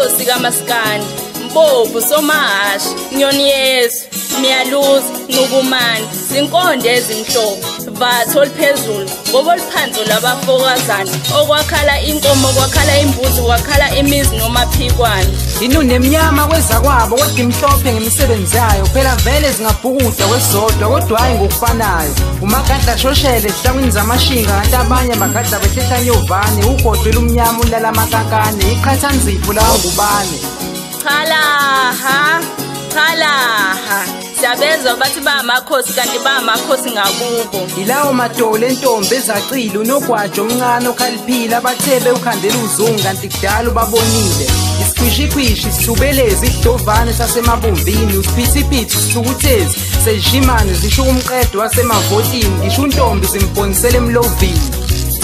Nkosi kaMaskandi, Mbovu Somahhashi, Nyoni yezwe, Miyaluza, Ncukumane, zinkonde ezimhlophe, vatho oluphezulu, ngoba oluphansi lwabafokazana, okwakhala inkomo, kwakhala imbuzi, kwakhala imizi nomaphikwane. Inunu emnyama kwezakwabo kodwa imhlophe ngemisebenzi yayo, phela vele zingabhukuda kwesodwa kodwa hhayi ngokufanayo. Umagadla shoshele ezihlangwini zamashinga, kanti abanye bagadla behlehla nyovane, ugodwe lumnyama ulala amakankane, iqhathanzipho lawa ngubane. Chalaha, chalaha, siyabezwa bathi bamakhosi kanti bamakhosi ngakubo. Yilawo madolo entombi ezacile, unogwajo omncane okhaliphile, abathe bewukhandela uzungu kanti kudala ubabonile. Isikhwishikhwishi sithubelezi isidovane sasemabomvini, usiphithiphithi sithukuthezi sezishimane zisho umqedo wasemavotini, ngisho untombi zimponisele emlovini.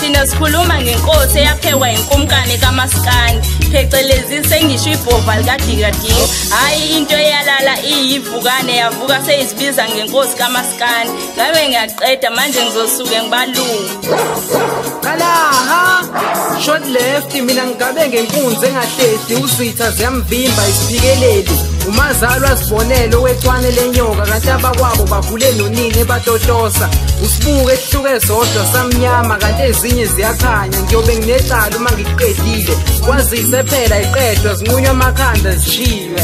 Thina sikhuluma ngenkosi eyaphekwa inkumkani kaMaskandi, phecelezi sengisho ibhova likadikadika, hhayi into eyalala iyivukane yavuka seyizibiza ngenkosi kaMaskandi. Ngabe ngiyaqeda manje, ngizosuke ngibalungu. Qalaha short left, mina ngigabe ngenkunzi engahlehli, uzitha ziyamvimba isiphikeleli, umazalo azibonele owecwane lenyoka, kanti abakwabo bakhule nonini ebatotosa. Usibuke ehluke zodwa samnyama kanti ezinye ziyakhanya, ngiyobe nginecala uma ngiqedile, kwazise phela iqedwa zinqunywa amakhanda zishiywe.